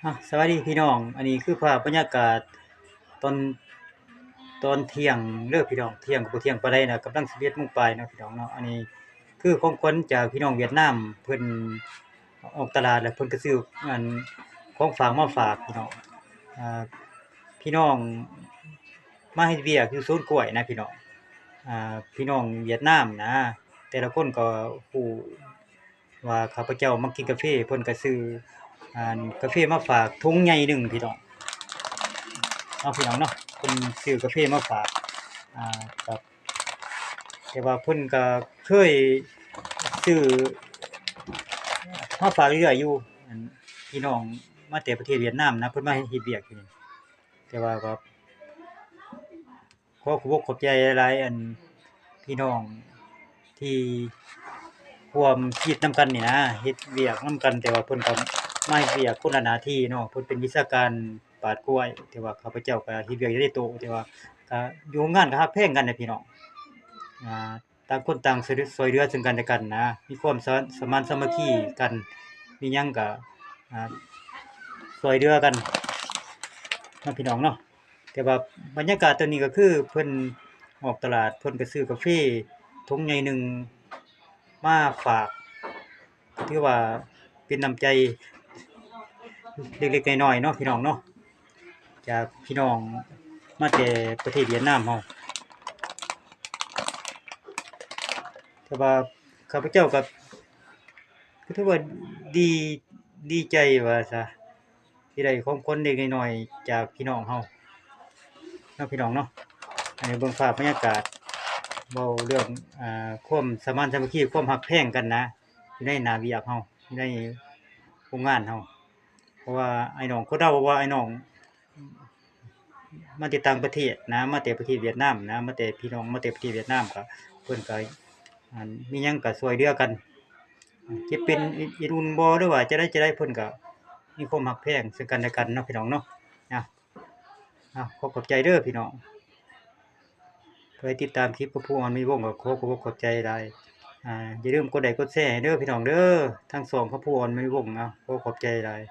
ອ່ະ ສະບາຍດີພີ່ນ້ອງ, ອັນນີ້ຄືພາບບັນຍາກາດຕອນ ຕອນທ່ຽງເດີພີ່ນ້ອງ, ທ່ຽງກໍບໍ່ທ່ຽງປານໃດນະ, ກຳລັງສິບເອັດໂມງປາຍເນາະພີ່ນ້ອງເນາະ. ອັນນີ້ຄືຂອງຂວັນຈາກພີ່ນ້ອງຫວຽດນາມ, ເພິ່ນອອກຕະຫຼາດແລ້ວເພິ່ນກໍຊື້ອັນຂອງຝາກມາຝາກພີ່ນ້ອງ. ອ່າ ພີ່ນ້ອງມາເຮັດວຽກຢູ່ສວນກ້ວຍນະພີ່ນ້ອງ, ອ່າ ພີ່ນ້ອງຫວຽດນາມນະ, ແຕ່ລະຄົນກໍຮູ້ ວ່າຂ້າພະເຈົ້າມັກກິນກາເຟ, ເພິ່ນກໍຊື້ ອັນ ກາເຟມາຝາກຖົງໃຫຍ່ໜຶ່ງພີ່ນ້ອງເນາະ, ພີ່ນ້ອງເນາະ, ເພິ່ນຊື້ກາເຟມາຝາກ ອ່າ ກັບ ແຕ່ວ່າເພິ່ນກໍເຄີຍຊື້ມາຝາກເລື້ອຍໆຢູ່. ອັນ ພີ່ນ້ອງມາແຕ່ປະເທດຫວຽດນາມນະ, ເພິ່ນມາເຮັດວຽກຢູ່ນີ້, ແຕ່ວ່າກໍ ຂໍຂອບອົກຂອບໃຈຫຼາຍໆ ອັນ ພີ່ນ້ອງທີ່ຮ່ວມຊີວິດນຳກັນນີ້ນະ, ເຮັດວຽກນຳກັນ, ແຕ່ວ່າເພິ່ນກໍມາເຮັດວຽກຄົນລະໜ້າທີ່ເນາະ. ເພິ່ນເປັນວິຊາການປາດກ້ວຍ, ແຕ່ວ່າຂ້າພະເຈົ້າກໍເຮັດວຽກໃຫຍ່ໂຕ, ແຕ່ວ່າກໍຢູ່ໂຮງງານກໍຮັກແພງກັນນະພີ່ນ້ອງ, ອ່າ ຕ່າງຄົນຕ່າງຊ່ວຍ ຊ່ວຍເຫຼືອເຊິ່ງກັນແລະກັນນະ, ມີຄວາມສະ ສະໝານສາມັກຄີກັນ, ມີຫຍັງກໍ ອ່າ ຊ່ວຍເຫຼືອກັນເນາະ ພີ່ນ້ອງເນາະ. ແຕ່ວ່າບັນຍາກາດຕອນນີ້ກໍຄືເພິ່ນອອກຕະຫຼາດ, ເພິ່ນກໍຊື້ກາເຟຖົງໃຫຍ່ໜຶ່ງມາຝາກ, ຖືວ່າເປັນນ້ຳໃຈເລັກໆນ້ອຍໆເນາະ ພີ່ນ້ອງເນາະ, ຈາກພີ່ນ້ອງມາແຕ່ປະເທດຫວຽດນາມເຮົາ. ແຕ່ວ່າຂ້າພະເຈົ້າກໍ ກໍຖືວ່າດີ ດີໃຈວ່າຊະ ທີ່ໄດ້ຂອງຂວັນເລັກໆນ້ອຍໆຈາກພີ່ນ້ອງເຮົາເນາະ ພີ່ນ້ອງເນາະ. ອັນນີ້ເບິ່ງພາບບັນຍາກາດ ເວົ້າເລື່ອງ ອ່າ ຄວາມສະໝານສາມັກຄີ ຄວາມຮັກແພງກັນນະ ຢູ່ໃນໜ້າວຽກເຮົາ ຢູ່ໃນໂຮງງານເຮົາ. ເພາະວ່າອ້າຍນ້ອງ ຄົນລາວເວົ້າວ່າອ້າຍນ້ອງ ມາແຕ່ຕ່າງປະເທດນະ, ມາແຕ່ປະເທດຫວຽດນາມນະ, ມາແຕ່ ພີ່ນ້ອງມາແຕ່ປະເທດຫວຽດນາມ ກໍເພິ່ນກໍ ອັນ ມີຫຍັງກໍຊ່ວຍເຫຼືອກັນ, ຈະເປັນອິດ ອິດໜູນບໍ່ ຫຼືວ່າຈະໃດຈະໃດ ເພິ່ນກໍມີຄວາມຮັກແພງເຊິ່ງກັນແລະກັນເນາະ ພີ່ນ້ອງເນາະ. ນະ ອ່າ ຂໍຂອບໃຈເດີພີ່ນ້ອງ ເພື່ອໃຫ້ຕິດຕາມຄລິບຂອງພູອ່ອນມີວົງ ກໍຂໍຂອບອົກຂອບໃຈຫຼາຍ. ອ່າ ຢ່າລືມກົດໄລກົດແຊໃຫ້ເດີພີ່ນ້ອງເດີ ທາງຊ່ອງຂອງພູອ່ອນມີວົງນະ, ຂໍຂອບໃຈຫຼາຍ.